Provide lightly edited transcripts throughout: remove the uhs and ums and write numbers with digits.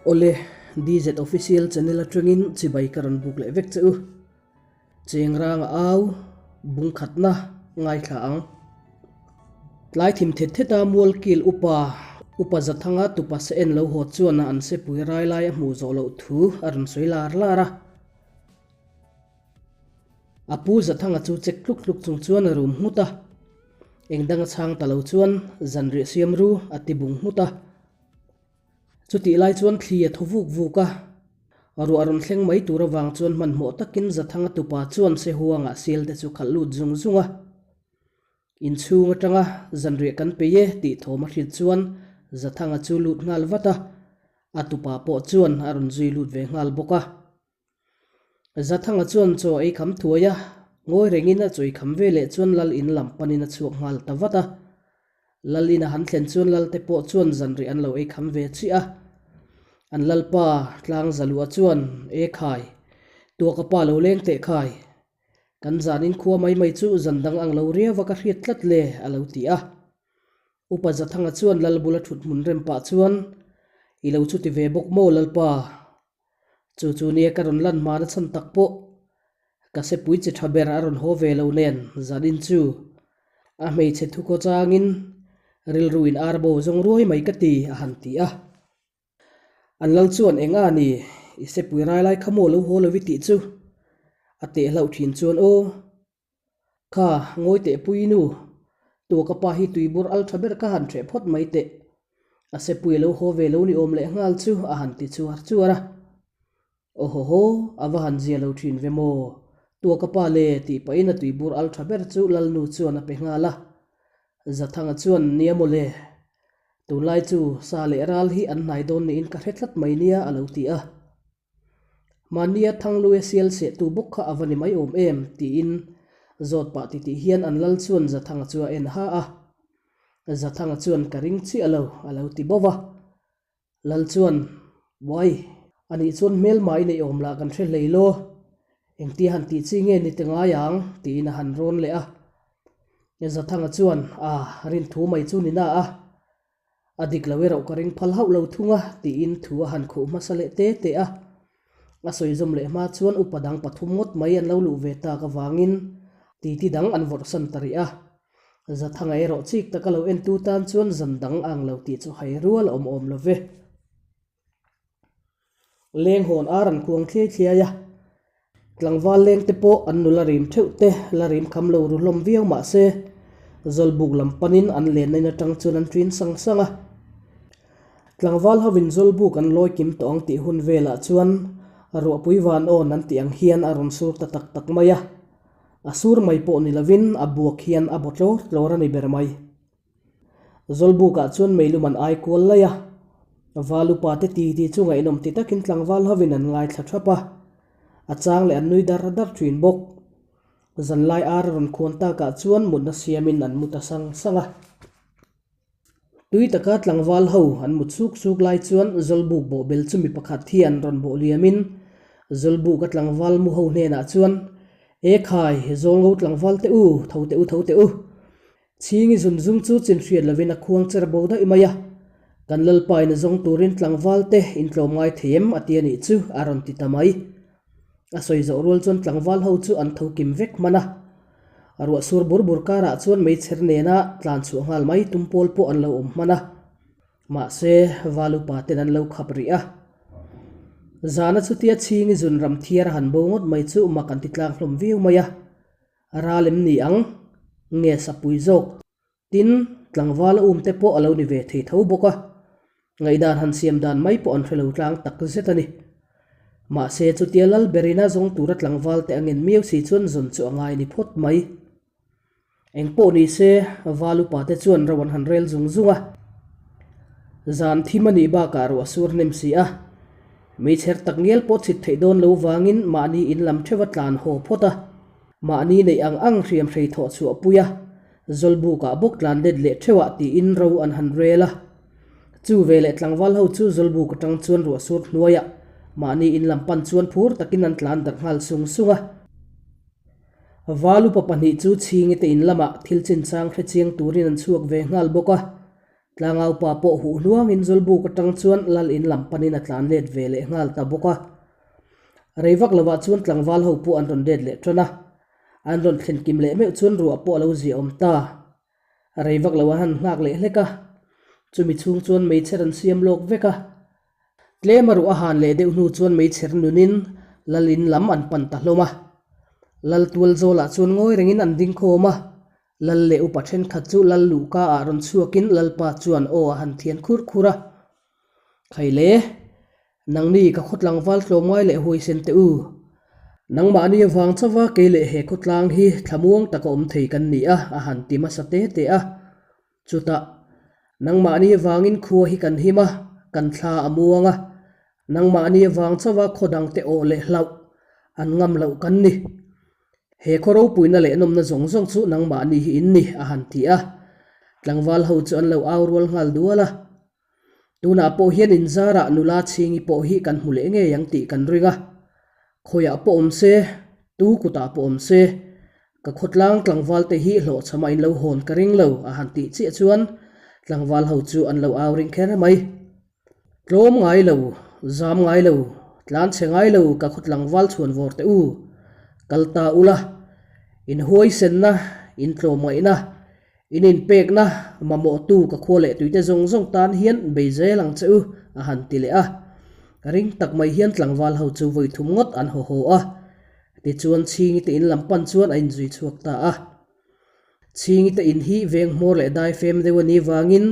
Awle, DZ Official channel atangin chibai ka rawn buk leh vek che u. Chengranga au, bung khatna ngaithla ang. Tlai thim thet theta Mualkil upa, Upa Zathanga tupa se en lo haw chuan a an sepui rai lai a hmuh zawh loh thu a rawn sawi lar lar a. A pu Zathanga chu chek tluk tluk chung chuan a rum nghut a. Eng danga chhang ta lo chuan zanriah siam ru a ti bung nghut a. Chutih lai chuan thli a thaw vuk vuk a, ruah rawn thleng mai tur avang chuan hmanhmawh takin Zathanga tupa chuan Sehuangah sial te chu khalh lut zung zung a. Inchhung atanga zanriah kan pei e tih thawm a hrilh chuan Zathanga chu lut nghal vat a, a tupa pawh chuan a rawn zui lut ve nghal bawk a. Zathanga chuan chaw ei kham thuai a, ngawi rengin a chaw ei kham ve leh chuan Lal in lam panin a chhuak nghal ta vat a. Lal in a han thlen chuan Lal te pawh chuan zanriah an lo ei kham ve chiah a. An Lalpa tlang Zalua chuan, E khai, tuaka pa lo leng teh khai. Kan zanin khua mai mai chu zan dang ang lo riau va ka hriat tlat le, a lo ti a. Upa Zathanga chuan Lal bula thut hmun rem pah chuan, I lo chuti ve bawk maw Lalpa? Chu chu nia ka rawn lan hmana chhan tak pawh ka sepui chi tha ber a rawn haw ve lo nen zanin chu a hmeichhe thu khaw changin rilru in ar bo zawng ruai mai ka ti a han ti a. An lal chuan eng a ni i sepui rai lai kha maw lo haw lo i tih chu a teh hlauh thin chuan aw. Kha, ngawi teh pui nu, tua ka pa hi tuibur al tha ber ka han hreh phawt mai teh. A sepui a lo haw ve lo ni awm leh nghal chu a han ti chuar chuar a. Aw haw haw, a va han zia lo thin ve maw? Tua ka pa le tih pahin a tuibur al tha ber chu Lalnu chuan a pe nghal a. Zathanga chuan, Nia maw le, tunlai chu sa leh ral hi an hnai dawn niin ka hre tlat mai nia a lo ti a. Mahnia Thangluia sial sehtu bawk kha a va ni mai awm em? tiin zawt pah titih hian an lal chuan Zathanga chu a en ha a. Zathanga chuan ka ring chiah lo a lo ti bawk a. Lal chuan, Uai, anih chuan hmelma i neih awm lah kan hre hlei law. Engtia han tih chi nge ni ti ngai ang? tiin a han rawn leh a. Zathanga chuan, A, rin thu mai chu ni na a. A dik lo erawh ka ring phal hauh lo thung a, tiin thu a han khuh hmasa leh te te a. A sawi zawm leh hma chuan upa dang pathum ngawt mai an lo luh ve tak avangin titi dang an vawrh san ta rih a. Zathanga erawh chik taka lo entu tan chuan zan dang a ang lo tih chu hai rual a awm awm lo ve. Leng hawn ar an kuang thliai thliai a, tlangval leng te pawh an nula rim theuh te la rim kham lo ru hlawm viau mah se, Zawlbuk lam panin an lenna in atang chuan an ṭin sang sang a. Tlangval hovin Zawlbuk an lawi kim tawh ang tih hun velah chuan ruahpui van awn an tih ang hian a rawn sur ta tak tak mai a, a sur mai pawh ni lovin a buak hian a baw tlawr tlawr a ni ber mai. Zawlbukah chuan meilum an ai kual laih a, val upa te ti ti chu ngaihnawm ti takin tlangval hovin an ngaithla thap a, a chang leh an nui dar dar thin bawk. Zanlai ar a rawn khuan takah chuan mutna siamin an mu ta sang sang a. Tui taka tlangval ho an mut suk suk lai chuan Zawlbuk bawhbel chu mi pakhat hi an rawn bawh liamin Zawlbuka tlangval mu ho hnenah chuan, E khai, Zawlngo tlangval te u, tho teh u, tho teh u. Chhingi zun zum chu chin hriat lovin a khuang cher bo daih mai a, kan Lalpain a zawng turin tlangval te intlawm ngai thei em a ti a nih chu a rawn ti ta mai. A sawi zawh rual chuan tlangval ho chu an tho kim vek hman a, ruah sur bur bur karah chuan meichher nena tlan chhuah nghal mai tum pawl pawh an lo awm hman a, mahse val upa ten an lo khap rih a. Zana chutia Chhingi zun ram thiar a han bo ngawt mai chu mak an ti tlang hlawm viau mai a. A ral em ni ang? Nge sapui zawk? Tin, tlangval a um te pawh a lo ni ve thei tho bawk a, ngaihdan han siam dan mai pawh an hre lo tlang tak zet a ni. Mahse, chutia lal berina zawng tura tlangval te a ngen miau si chuan zawn chu a ngai ni phawt mai. Eng pawh ni se, val upa te chuan ro an han rel zung zung a. Zan thim a nih bakah ruah sur hnem si a, meichher tak ngial pawh chhit theih dawn lo vangin mahni in lam theuh a tlan haw phawt a. Mahni neih ang ang hriam hrei thawh chhuah pui a, Zawlbukah bawk tlan let leh theuhah tiin ro an han rel a. Chu veleh tlangval ho chu Zawlbuk atang chuan ruah sur hnuaiah mahni in lam pan chuan phur takin an tlan darh nghal sung sung a. Val upa pahnih chu Chhingite in lamah thil chinchang hre chiang turin an chhuak ve nghal bawk a. Tlangaupa pawh huh hluangin Zawlbuk atang chuan lal in lam panin a tlan let ve leh nghal ta bawk a. Rei vak lovah chuan tlangval ho pawh an rawn let leh tan a. An rawn thlen kim leh meuh chuan ruah pawh a lo ziahawm ta. Rei vak lo an han nghak leh hlek a. Chumi chhung chuan meichher an siam lawk vek a. Tlem a ruah a han leh deuh hnu chuan meichher nunin lal in lam an pan ta hlawm a. Lal tual zawlah chuan ngawi rengin an ding khawm a. Lal leh upa thenkhat chu lal luhka ah rawn chhuakin lalpa chuan aw a han thian khur khur a. Khaile, nangni ka khawtlangval tlawmngai leh huaisen teh u. Nangmahni avang chauha kei leh he khawtlang hi thlamuang taka awm thei kan ni a, a han ti hmasa te te a. Chutah, nangmahni avangin khua hi kan him a, kan thla a muang a, nangmahni avang chauha khaw dangte awh leh hlauh an ngam loh kan ni. He khaw ropuina leh nawmna zawng zawng chu nangmahni hi in ni, a han ti a. Tlangval ho chu an lo au rual nghal dual a. Tunah pawh hian inzarah nula chhingi pawh hi kan hmu leh ngei ang tih kan ring a. Khawiah pawh awm se, tu kutah pawh awm se, ka khawtlang tlangval te hi hlawhchham a in lo hawn ka ring lo, a han tih chiah chuan tlangval ho chu an lo au ring kher mai. Tlawm ngai lo, zam ngai lo, tlan chhe ngai lo ka khaw tlangval chhuan vawr teh u. Kal ta ula, in huaisenna, in tlawmngaihna, in inpekna mamawhtu ka khua leh tuite zawng zawng tan hian bei zel ang che u, a han ti leh a. Ring tak mai hian tlangval ho chu vawi thum ngawt an haw haw a. Tichuan Chhingi te in lam pan chuan a inzui chhuak ta a. Chhingi te in hi veng hmawr leh dai fem deuh a nih vangin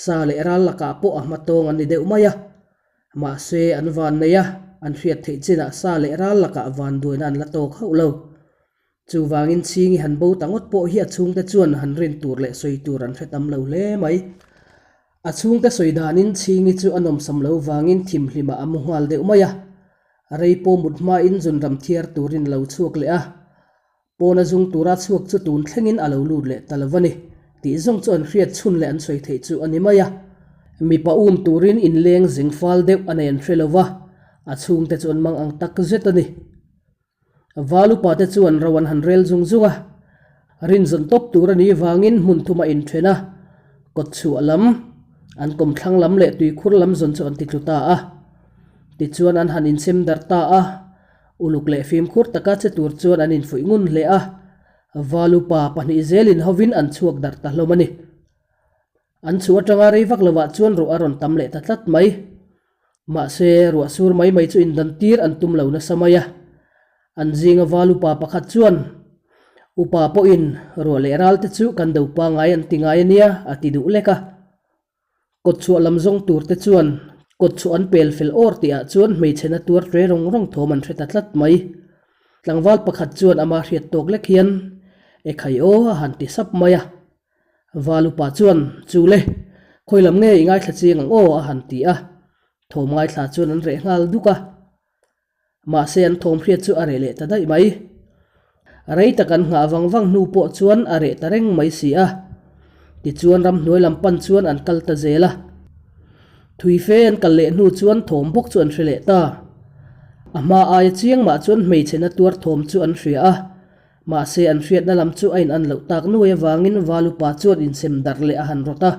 sa leh ral lakah pawh a hma tawng an ni deuh mai a. Mahse an van nei a, an hriat theih chinah sa leh ral lakah van duaina an la tawk hauh lo. Chuvangin Chhingi han bo ta ngawt pawh hi a chhungte chuan han rin tur leh sawi tur an hre tam lo hle mai. A chhungte sawi danin Chhingi chu a nawmsam lo vangin thimhlimah a mu nghal deuh mai a. Rei pawh mut hmain zunram thiar turin a lo chhuak leh a. Pawna zung tura chhuak chu tun thlengin a lo lut leh ta lo a ni tih zawng chu an hriat chhun leh an sawi theih chu a ni mai a. Mipa um turin inleng zing fal deuh a nei an hre lo va, a chhungte chu an mang ang tak zet a ni. Val upa te chuan ro an han rel zung zung a, rinzawn tawp tur a nih vangin hmun thum a inthen a, kawt chhuah lam, an kawmthlang lam leh tuikhur lam zawn chu an ti tlu ta a. Tichuan an han insem darh ta a. Uluk leh fimkhur taka che tur chuan an infuih ngun hle a, Valupa pahnih zelin hovin an chhuak darh ta hlawm a ni. An chhuh atanga rei vak lovah chuan ruah a rawn tam leh ta tlat mai. Mahse, ruah sur mai mai chu indan tir an tum lo nasa mai a. An zinga Valupa pakhat chuan, Upa pawhin ruah leh ral te chu kan do pangai an ti ngai a nia, a ti duh lek a. Kawtchhuah lam zawng tur te chuan kawtchhuah an pel fel awr tih ah chuan hmeichhe na tuar tle rawng rawng thawm an hre ta tlat mai. Tlangval pakhat chuan ama hriat tawk lek hian E khai aw a han ti sap mai a. Val upa chuan Chu le, khawi lam nge i ngaithla chiang ang aw a han ti a. Thawm ngaithla chuan an reh nghal duk a. Mahse an thawm hriat chu a reh leh ta daih mai. Rei tak an nghah vang vang hnu pawh chuan a reh ta reng mai si a. Tichuan ramhnuai lam pan chuan an kal ta zel a. Thui fe an kal leh hnu chuan thawm bawk chu an hre leh ta. A hma aia chiang mah chuan hmeichhe na tuar thawm chu an hria a. Mahse an hriatna lam chu a in an loh tak nuai avangin Valupa chuan insem darh leh a han rawt a.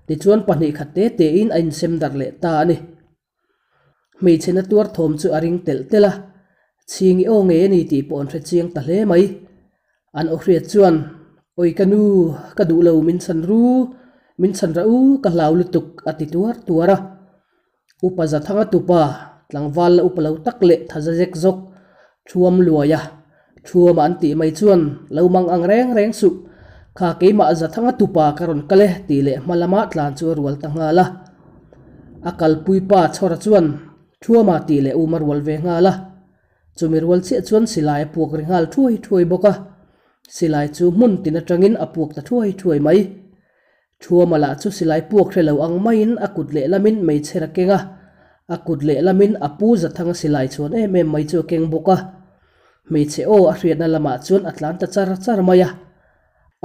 Tichuan pahnih khat te tein a insem darh leh ta a ni. Hmeichhe na tuar thawm chu a ring telh telh a, Chhingi aw ngei a ni tih pawh an hre chiang ta hle mai. An aw hriat chuan, Awi ka nu, ka duh lo min chhan ru, min chhan rah u, ka hlau lutuk a ti tuar tuar a. Upa Zathanga tupa, tlangval la upa lo tak leh thaza zek zawk, Thuam luai a, Thuama an tih mai chuan lo mang ang reng reng suh. Kha keimah Zathanga tupa ka rawn kal e tih leh hma lama tlan chu a rual ta nghal a. A kalpui pa Chhawra chuan Thuama tih leh um a rual ve nghal a. Chumi rual chiah chuan silai a puak ri nghal thuai thuai bawk a. Silai chu hmun tin atangin a puak ta thuai thuai mai. Thuama lah chu silai puak hre lo ang maiin a kut lehlamin meichher a keng a, a kut lehlamin a pu Zathanga silai chhuan em em mai chu a keng bawk a. Hmeichhe aw a hriatna lamah chuan a tlan ta char char mai a.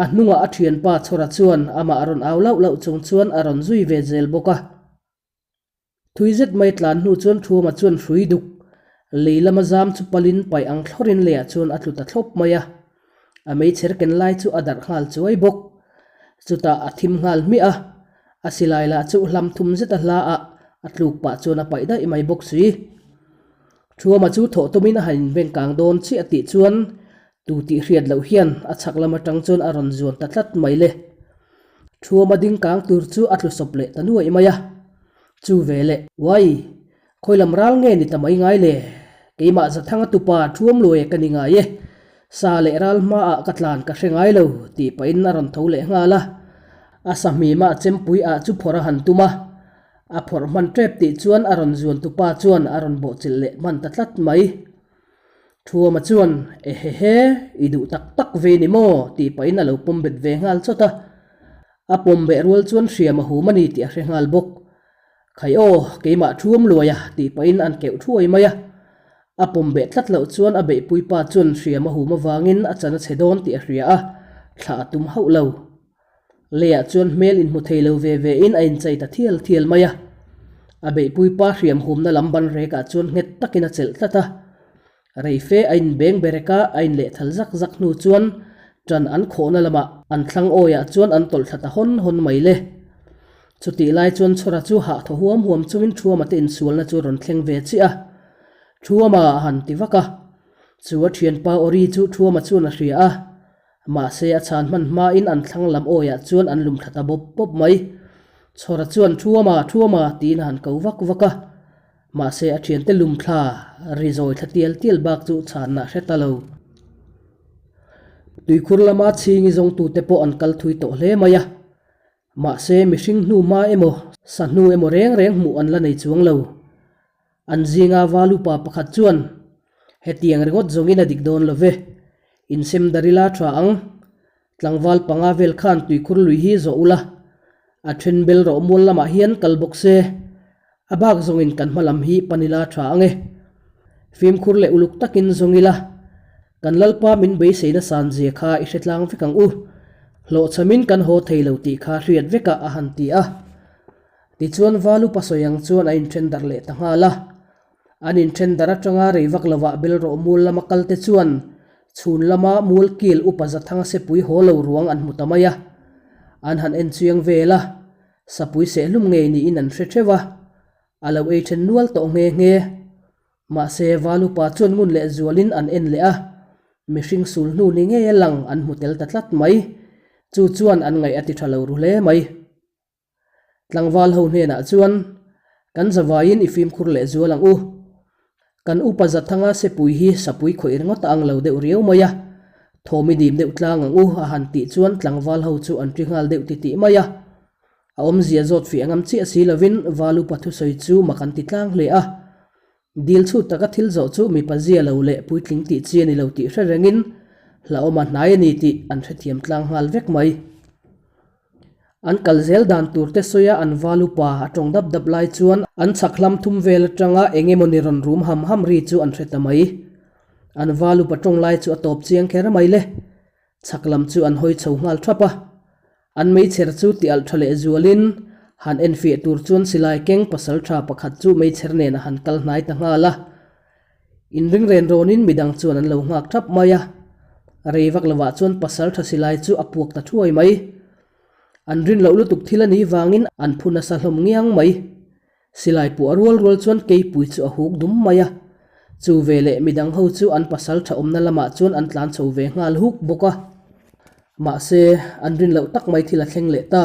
A hnungah a thianpa Chhawra chuan amah a rawn au lauh lauh chung chuan a rawn zui ve zel bawk a. Thui zet mai tlan hnu chuan Thuama chuan hrui duk lei lama zam chu palin paih ang thlawrin leiah chuan a tlu ta thlawp mai a. A meichher ken lai chu a darh nghal chuai bawk. Chutah a thim nghal hmiah a. A silai lah chu hlam thum zet a hla ah a tluk pah chuan a paih daih mai bawk si. Thuama chu thawh tumin a han inbeng kang dawn chiah tih chuan tu tih hriat loh hian a chhak lam atang chuan a rawn zuan ta tlat mai le. Thuama ding kang tur chu a tlu sawp leh ta nuaih mai a. Chu ve leh. Uai! Khawi lam ral nge ni ta mai ngai le? Keimah Zathanga tupa Thuam Luaia ka ni ngai e. Sa leh ral hmaah ka tlan ka hre ngai lo tih pahin a rawn tho leh nghal a. A sahmima chempui ah chu phawrh a han tum a. A phawrh hman tep tih chuan a rawn zuan tupa chuan a rawn bawhchilh leh hman ta tlat mai. Thuama chuan, Ehehe, i duh tak tak ve ni maw? tih pahin a lo pawm bet ve nghal chawt a. A pawm beh rual chuan hriam a hum a ni tih a hre nghal bawk. Khai aw, keimah thuam luai a, tih pahin an keuh thuai mai a. A pawm beh tlat loh chuan a beihpui pa chuan hriam a hum avangin a chan a chhe dawn tih a hria a, thlah a tum hauh lo. Leiah chuan hmel inhmu thei lo ve ve in a inchei ta thial thial mai a. A beihpui pa hriam humna lam ban rekah chuan nghet takin a chelh tlat a. Rei fe a inbeng berek a, a inlehthal zak zak hnu chuan ṭan an khawhna lamah an thlang awiah chuan an tawlh thla ta hawn hawn mai le. Chutih lai chuan Chhawra chu hah thaw huam huam chungin Thuama te insualna chu rawn thleng ve chiah a. Thuama a han ti vak a. Chu a ṭhianpa Ori chu Thuama chuan a hria a. Mahse a chhan hman hmain an thlang lam awiah chuan an lum thla ta bawp bawp mai. Chhawra chuan Thuama, Thuama tiin a han ko vak vak a. Mahse a thiante lum thla ri zawi thla tial tial bak chu chhanna a hre ta lo. Tuikhur lama chhingi zawngtute pawh an kal thui tawh hle mai a. Mahse mihring hnu hma emaw, sa hnu emaw reng reng hmuh an la nei chuang lo. An zinga valupa pakhat chuan, Hetiang ringawt zawngin a dik dawn lo ve. Insem darila tha ang. Tlangval panga vel khan tuikhur lui hi zawh ula, a then bel rawh mual lamah hian kal bawk se, a bak zawngin kan hma lam hi panila tha ang e. Fimkhur leh uluk takin zawng ila, kan Lalpa min beiseina san zia kha i hre tlang vek ang u. Hlawhchhamin kan haw thei lo tih kha hriat vekah a han ti a. Tichuan Valupa sawi ang chuan a inthen darh leh ta nghal a. An inthen darh atanga rei vak lovah bel rawh mual lama kalte chuan chhun lama mual kil upa Zathanga sepui haw lo ruang an hmu ta mai a. An han en chiang vel a, sapui sehlum ngei niin an hre theuh a, a lo ei then nual tawh nghe nghe. Mahse, val upa chuan ngun leh zualin an en leh a, mihring sul hnu ni ngeia lang an hmu tel ta tlat mai. Chu chuan an ngaih a ti tha lo ru hle mai. Tlangval ho hnenah chuan, Kan zavaiin i fimkhur leh zual ang u. Kan upa Zathanga sepui hi sapui khawih ringawt a ang lo deuh riau mai a, thawm i dim deuh tlang ang u a han tih chuan tlangval ho chu an ṭi nghal deuh titih mai a. A awmzia zawt fiah ngam chiah si lovin val upa thusawi chu mak an ti tlang hle a. Dil chhut taka thil zawh chu mipa zia lo leh puitling tih chi a ni lo tih hre rengin hlauhawm a hnai a ni tih an hrethiam tlang nghal vek mai. An kal zel dan tur te sawia an val upa a tawng dap dap lai chuan an chhak hlam thum vel atanga eng emaw ni rawn rum ham ham ri chu an hre ta mai. An val upa tawng lai chu a tawp chiang kher mai le. Chhak lam chu an hawi chho nghal thap a. An meichher chu ti alh tha leh zualin han enfiah tur chuan silai keng pasal tha pakhat chu meichher nen a han kal hnai ta nghal a. Inring ren rawnin midang chuan an lo nghak thap mai a. Rei vak lovah chuan pasal tha silai chu a puak ta thuai mai. An rin loh lutuk thil a nih vangin an phu nasa hlawm ngiang mai. Silai puah rual rual chuan keipui chu a huk dum mai a. Chu veleh midang ho chu an pasal tha awmna lamah chuan an tlan chho ve nghal huk bawk a. Mahse, an rin loh tak mai thil a thleng leh ta.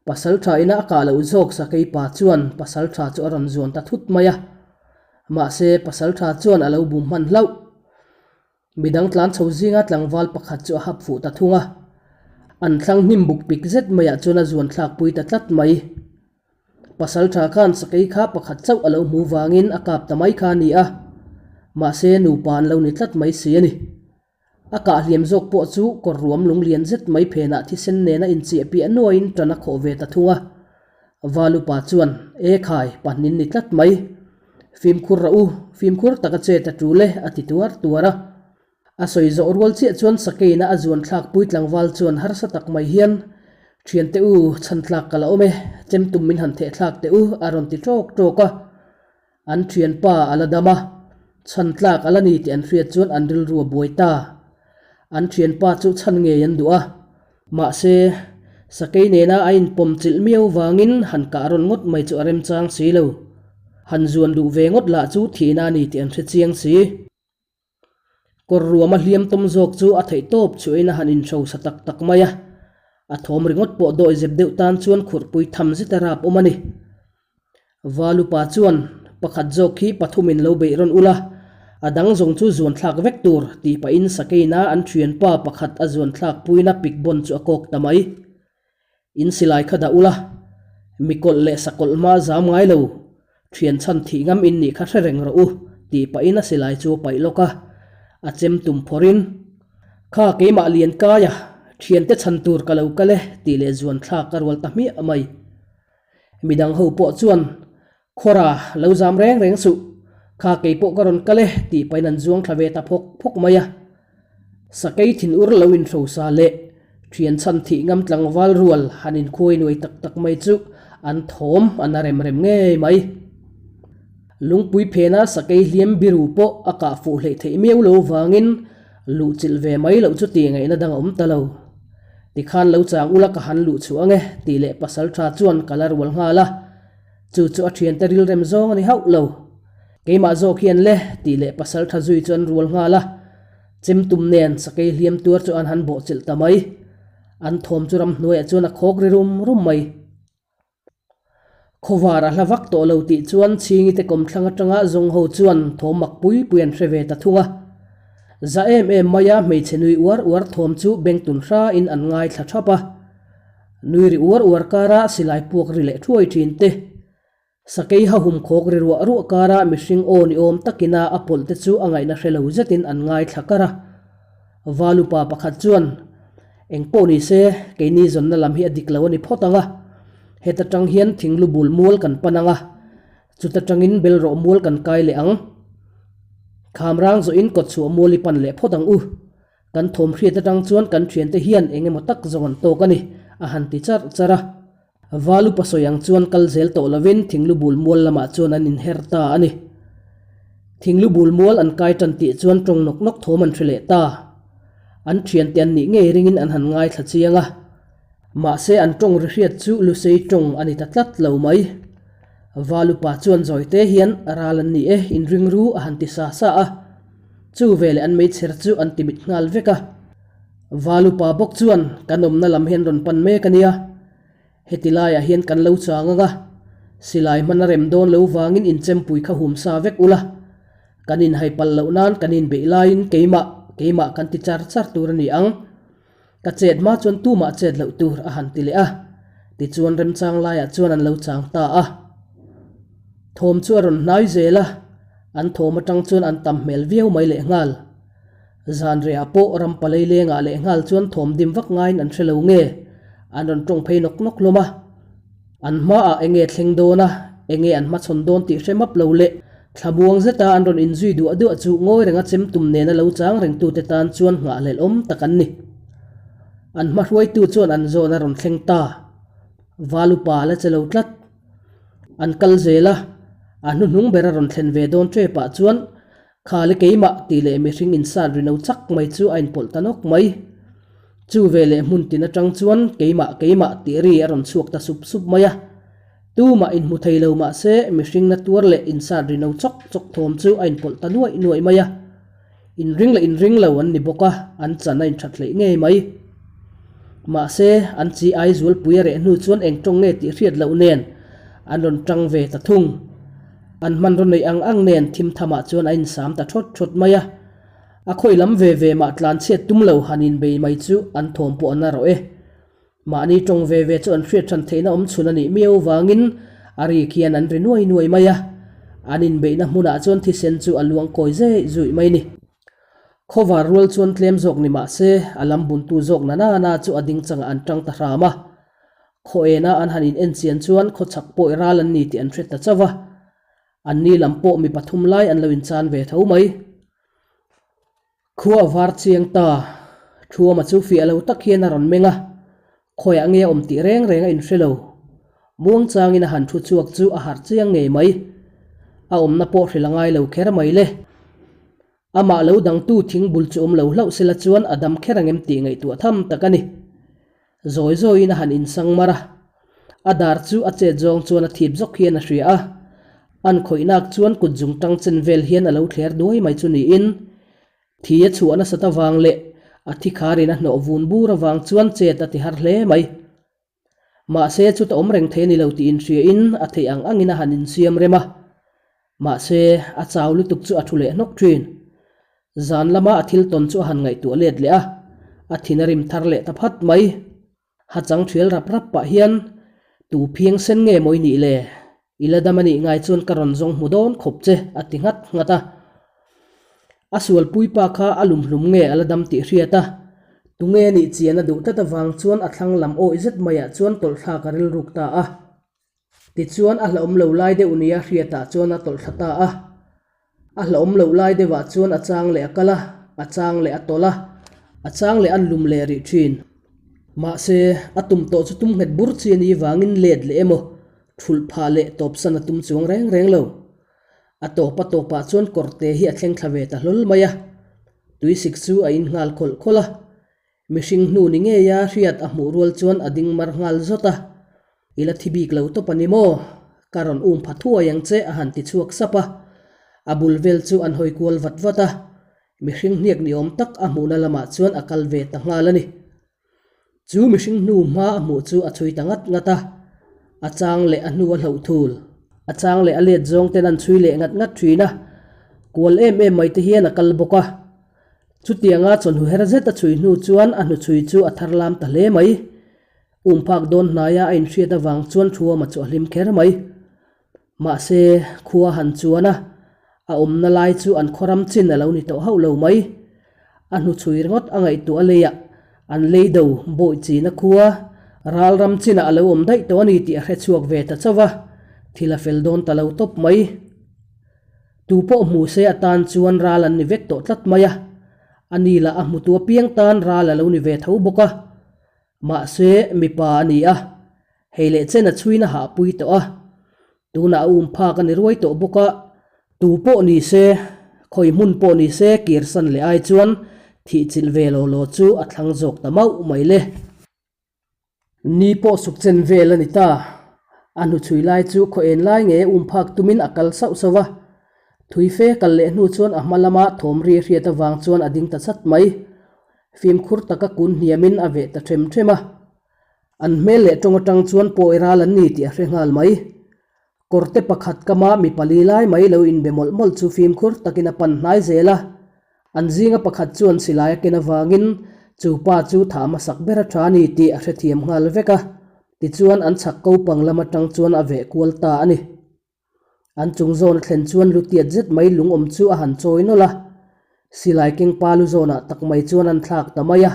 Pasal tha ina a kah loh zawk sakei pa chuan pasal tha chu a rawn zuan ta thut mai a. Mahse, pasal tha chuan a lo bum hman hlauh. Midang tlan chho zinga tlangval pakhat chu a hap fuh ta thung a. An thlang hnim buk pik zet maiah chuan a zuan thlak pui ta tlat mai. Pasal tha khan sakei kha pakhat chauh a lo hmu vangin a kap ta mai kha a ni a. Mahse, nupa an lo ni tlat mai si a ni. A kah hliam zawk pawh chu kawr ruam lung lian zet mai phenah thisen nena inchiah piah nuaiin tan a khawh ve ta thung a. Valupa chuan, E khai, pahnin ni tlat mai. Fimkhur rah u, fimkhur taka chet a tul e, a ti tuar tuar a. A sawi zawh rual chiah chuan sakeina a zuan thlak pui tlangval chuan harsa tak mai hian, Thiante u, chhan tlak ka la awm e, chem tum min han theh thlak teh u, a rawn ti tawk tawk a. An thianpa a la dam a, chhan tlak a la ni tih an hriat chuan an rilru a buai ta. An thianpa chu chhan ngei an duh a. Mahse, Sakei nena a inpawm chilh miau vangin han kah rawn ngawt mai chu a remchang si lo. Han zuan duh ve ngawt lah chu thihna a ni tih an hre chiang si. Kawr ruama hliam tawm zawk chu a theih tawp chuain a han inhrosa tak tak mai a. A thawm ringawt pawh dawi zep deuh tan chuan khurhpui tham zet a rap awm a ni. Valupa chuan, Pakhat zawk khi pathumin lo beih rawn ula, a dang zawng chu zuan thlak vek tur, tih pahin Sakeina an thianpa pakhat a zuan thlak puina pik bawn chu a kawk ta mai. In silai kha dah ula, mi kawlh leh sakawlh hma zam ngai lo, thian chhan thih ngam in nih kha hre reng rawh u, tih pahin a silai chu a paih lawk a, a chem tum phawrhin, Kha keimah lian kaia, thiante chhan tur ka lo kal e, tih leh zuan thlak a rual ta hmiah mai. Midang ho pawh chuan, Khawra, lo zam reng reng suh. Kha kei pawh ka rawn kal e, tih pahin an zuang thla ve ta phawk phawk mai a. Sakei thin ur lo inhrosa leh thian chhan thih ngam tlangval rual han inkhuai nuai tak tak mai chu an thawm a na rem rem ngei mai. Lungpui phena sakei hliam biru pawh a kah fuh hleih theih miau lo vangin luhchilh ve mai loh chu tih ngaihna dang a awm ta lo. Tikhan lo chang ula ka han luh chhuah ange tih leh pasal tha chuan ka la rual nghal a, chu chu a thiante rilrem zawng a ni hauh lo. Keimah zawk hian le tih leh pasal tha zui chu an rual nghal a, chem tum nen sakei hliam tuar chu an han bawhchilh ta mai. An thawm chu ramhnuaiah chuan a khawk ri rum rum mai. Khawvar a hla vak tawh lo tih chuan Chhingi te kawmthlang atanga zawng ho chuan thawm mak pui pui an hre ve ta thung a. Za em em maia hmeichhe nui uar uar thawm chu bengtun hrain an ngaithla thap a. Nui ri uar uar kara silai puak ri leh thuai thin te. Sakei hahum khawk ri ruah ruah kara mihring aw ni awm takina a pawlh te chu a ngaihna hre lo zetin an ngaithla kar a. Valupa pakhat chuan, Eng pawh ni se, keini zawnna lam hi a dik lo a ni phawt ang a. Heta tang hian thinglu bul mual kan pan ang a, chuta tangin bel rawh mual kan kai leh ang. Kham rang zawhin kawt chhuah mual i pan leh phawt ang u. Kan thawm hriat atang chuan kan thiante hian eng emaw tak zawng an tawk a ni, a han ti charh charh a. Val upa sawi ang chuan kal zel tawh lovin Thinglu bul mual lamah chuan an inher ta a ni. Thinglu bul mual an kai tan tih chuan tawng nawk nawk thawm an hre leh ta. An thiante an nih ngei ringin an han ngaithla chiang a. Mahse an tawng ri hriat chu Lusei tawng a ni ta tlat lo mai. Val upa chuan zawite hian ral an ni e, inring ru a han ti sa sa a. Chu veleh an meichher chu an ti mit nghal vek a. Val upa bawk chuan kan awmna lam hi an rawn pan mek a nia. Heti laiah hian kan lo chang ang a, silai hman a rem dawn lo vangin inchempui kha hum sa vek ula, kan inhaipalh loh nan kan inbeih laiin keimah, keimah kan ti char char tur a ni ang. Ka chet hma chuan tumah chet loh tur a han ti leh a, tichuan remchang laiah chuan an lo chang ta a. Thawm chu a rawn hnai zel a, an thawm atang chuan an tam hmel viau mai lehnghal. Zan rehah pawh ram palei lengah leh nghal chuan thawm dim vak ngaiin an hre lo nge, an rawn tawng phei nawk nawk hlawm a. An hmaah enge thleng dawn a, enge an hmachhawn dawn tih hre map lo leh thlamuang zeta an rawn inzui duah duah chu ngawi renga chem tum nena lo chang rengtute tan chuan nghahhlelh awm tak an ni. An hma hruaitu chuan an zawn a rawn thleng ta. Valupa la che lo tlat. An kal zel a, a hnuhnung ber a rawn thlen ve dawn ṭepah chuan Kha le keimah tih leh mihring insat ri no chak mai chu a inpawlh ta nawk mai. Chu ve leh hmun tin atang chuan keimah keimah tih ri a rawn chhuak ta sup sup mai a. Tumah inhmu thei lo mah se mihring na tuar leh insat ri no chawk chawk thawm chu a inpawlh ta nuaih nuaih mai a. Inring leh inring lo an ni bawk a, an chan a inthat hleih ngei mai. Mahse, an chi ai zualpui a reh hnu chuan eng tawng nge tih hriat loh nen an rawn tang ve ta thung. An hmanraw neih ang ang nen thim thamah chuan a insam ta thawt thawt mai a. A khawi lam ve ve mah tlanchhiat tum lo han inbei mai chu an thawm pawh an a rawh e. Mahni tawng ve ve chu an hriat hran theihna awm chhun a nih miau vangin a ri khian an ri nuai nuai mai a. An inbeihna hmunah chuan thisen chu a luang kawi zeh zuih mai ni. Khawvar rual chuan tlem zawk ni mah se a lam buntu zawk na na na chu a ding changah an tang ta hram a. Khaw ena an han in en chian chuan khaw chak pawh i ral an ni tih an hre ta chauh a, an ni lam pawh mi pathum lai an lo inchan ve tho mai. Khua a var chiang ta, Thuama chu fiah lo tak hian a rawn meng a, khawiah nge a awm tih reng reng a inhre lo. Muangchangin a han thu chhuak chu a harh chiang ngei mai. A awmna pawh hrilh a ngai lo kher mai le. Amah lo dangtu thing bul chu awm lo hlauh sela chuan a dam kher ang em tih ngaihtuah tham tak a ni. Zawi zawiin a han insang mar a. A dar chu a chet zawng chuan a thip zawk hian a hria a. An khawihnak chuan kut zung tang chen vel hian a lo thler duai mai chu niin thi a chhuah nasat avang leh a thi kharin a hnawh vun bur avang chuan chet a ti har hle mai. Mahse chuta awm reng thei a ni lo tih inhriain a theih ang angin a han insiam rem a. Mahse a chau lutuk chu a thu leh hnawk thin. Zan lama a thil tawn chu a han ngaihtuah let leh a, a thin a rim thar leh ta phat mai. Ha chang thial rap rap pah hian, Tu phiang sen nge maw i nih le? I la dam a nih ngai chuan ka rawn zawng hmu dawn khawp che, a ti nghat nghat a. A sualpui pa kha a lumhlum nge a la dam tih hriat a, tunge a nih chian a duh tlat avang chuan a thlang lam awih zet maiah chuan tawlh thlak a rilruk ta a. Tichuan a hlauhawm lo lai deuh nia hriatah chuan a tawlh thla ta a. A hlauhawm loh lai deuhah chuan a chang leh a kal a, a chang leh a tawlh a, a chang leh an lum leh rih thin. Mahse, a tum tawh chu tum nghet bur chi a nih vangin let leh emaw, thulh phah leh tawpsan a tum chuang reng reng lo. A tawp a tawpah chuan kawrte hi a thleng thla ve ta hlawl mai a. Tuisik chu a in nghal khawlh khawlh a. Mihring hnu ni ngeia hriat a hmuh rual chuan a ding mar nghal zawt a. I la thi bik lo tawp a ni maw? Ka rawn um pha thuai ang che a han ti chhuak sap a. A bul vel chu an hawi kual vat vat a. Mihring hniak ni awm tak a hmuhna lamah chuan a kal ve ta nghal a ni. Chu mihring hnu hma a hmuh chu a chhui ta ngat ngat a. A chang leh a hnu a hloh thul. A chang leh a let zawng ten an chhui leh ngat ngat thin a. Kual em em mai te hian a kal bawk a. Chutianga chawhnu her zet a chhui hnu chuan a hnuchhui chu a thar lam ta hle mai. Umphak dawn hnaia a inhriat avang chuan Thuama chu a hlim kher mai. Mahse, khua han chuan a, a awmna lai chu an khawram chin a lo ni tawh hauh lo mai. A hnuchhui ringawt a ngaihtuah leiah an lei do bawih china khua ralram chinah a lo awm daih tawh a ni tih a hrechhuak ve ta chauh a, thil a fel dawn ta lo tawp mai. Tu pawh hmu se atan chuan ral an ni vek tawh tlat mai a, a ni lah a hmutu apiang tan ral a lo ni ve tho bawk a. Mahse, mipa a ni a, hei leh chen a chhuin a hahpui tawh a, tunah a um phak a ni ruai tawh bawk a, tu pawh ni se, khawi hmun pawh ni se kirsan leh ai chuan thihchilh ve law law chu a thlang zawk ta mauh mai le. Ni pawh suk chen vel a ni ta. A hnuchhui lai chu khaw en lai nge um phak tumin a kal sauh sauh a. Thui fe kal leh hnu chuan a hma lama thawm ri a hriat avang chuan a ding ta chat mai. Fimkhur taka kun hniamin a veh ta them them a. An hmel leh tawng atang chuan pawi ral an ni tih a hre nghal mai. Kawrte pakhat kama mi pali lai mai lo inbe mawlh mawlh chu fimkhur takin a pan hnai zel a. An zinga pakhat chuan silai a ken avangin chu pa chu thah hmasak ber a tha a ni tih a hrethiam nghal vek a. Tichuan an chhak ko pang lam atang chuan a veh kual ta a ni. An chung zawn a thlen chuan lu tiat zet mai lungawm chu a han chawi nawlh a. Silai keng pa lu zawnah tak mai chuan an thlak ta mai a.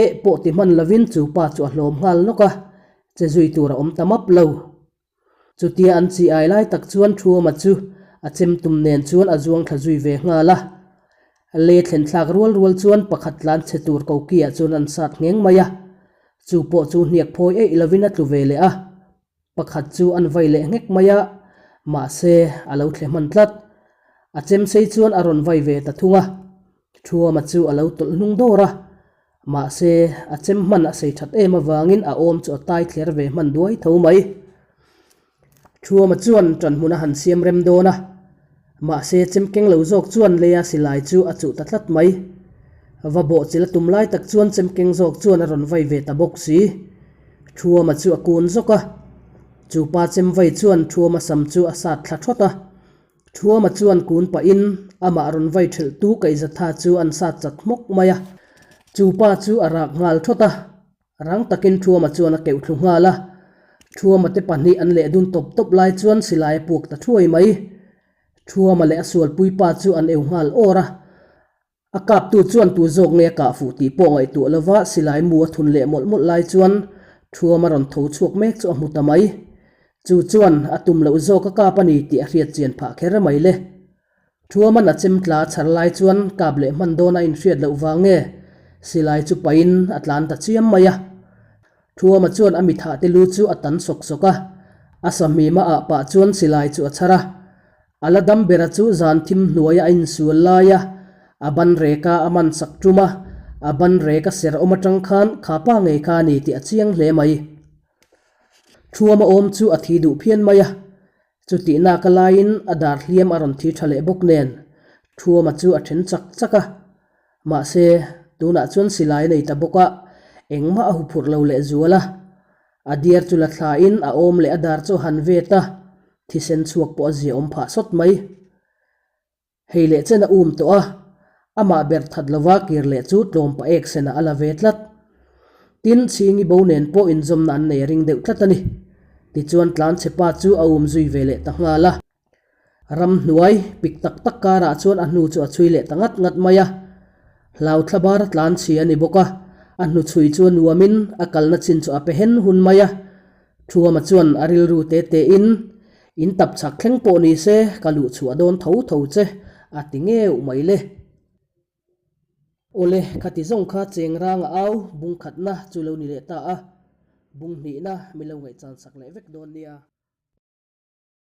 Eh pawh ti hman lovin chu pa chu a hlawm nghal nawk a, che zui tur a awm ta map lo. Chutia an chi ai lai tak chuan Thuama chu a chem tum nen chuan a zuang thla zui ve nghal a. Lei thlen thlak rual rual chuan pakhat tlan chhe tur kokiah chuan an sat ngheng mai a. Chu pawh chu hniak phawi eih lovin a tlu ve leh a. Pakhat chu an vai leh nghek mai a, mahse a lo thle hman tlat. A chem sei chuan a rawn vai ve ta thung a. Thuama chu a lo tawlh hnung dawr a, mahse a chem hman a sei that em avangin a awm chu a tai thler ve hman duai tho mai. Thuama chuan ṭanhmun a han siam rem dawn a, mahse chem keng lo zawk chuan leia silai chu a chuh ta tlat mai. Va bawhchilh a tum lai tak chuan chem keng zawk chuan a rawn vai ve ta bawk si. Thuama chu a kun zawk a, chu pa chem vai chuan Thuama sam chu a sat thla thawt a. Thuama chuan kun pahin amah rawn vai thelh tu kaihzatha chu an sat chat hmawk mai a. Chu pa chu a rak nghal thawt a, rang takin Thuama chuan a keuh thlu nghal a. Thuama te pahnih an leh dun tawp tawp lai chuan silai a puak ta thuai mai. Thuama leh a sualpui pa chu an eu nghal awr a. A kaptu chuan tu zawk nge a kah fuh tih pawh ngaihtuah lova silai mu a thun leh mawlh mawlh lai chuan Thuama rawn tho chhuak mek chu a hmu ta mai. Chu chuan a tum loh zawk a kap a ni tih a hriat chian phah kher mai le. Thuaman a chem tla a chhar lai chuan kap leh hman dawn a inhriat loh vang nge silai chu pahin a tlan ta chiam mai a. Thuama chuan a mithah te lu chu a tan sawk sawk a, a sahmima ah pah chuan silai chu a chhar a. A la dam bera chu zan thim hnuaia a insual lai a, a ban reka a man sak tum a. A ban rek a ser awm atang khan kha pa ngei kha a ni tih a chiang hle mai. Thuama awm chu a thi duh phian mai a, chutih naka laiin a dar hliam a rawn thi tha leh bawk nen Thuama chu a then chak chak a. Mahse, tunah chuan silai a nei ta bawk a, engmah a huphurh lo leh zual a. A diar chu la thlain a awm leh a dar chu a han vet a, thisen chhuak pawh a ziaawm phah sawt mai. Hei leh chen a um tawh a, amah ber that lova kir leh chu tlawm pa ek senah a la ve tlat. Tin, Chhingi bo nen pawh inzawmna an nei a ring deuh tlat a ni. Tichuan tlanchhe pa chu a um zui ve leh ta nghal a. Ramhnuai pik tak tak karah chuan a hnu chu a chhui leh ta ngat ngat mai a. Hlau thla bar a tlan chhi a ni bawk a, a hnu chhui chu a nuamin a kalna chin chu a pe hen hun mai a. Thuama chuan a rilru te tein, In tap chhak thleng pawh ni se, ka luh chhuah dawn tho tho che, a ti ngeuh mai le. Awle, khati zawng kha cheng ranga au bung khatna chu lo ni leh ta a, bung hnihna mi lo ngaihchan sak leh vek dawn nia.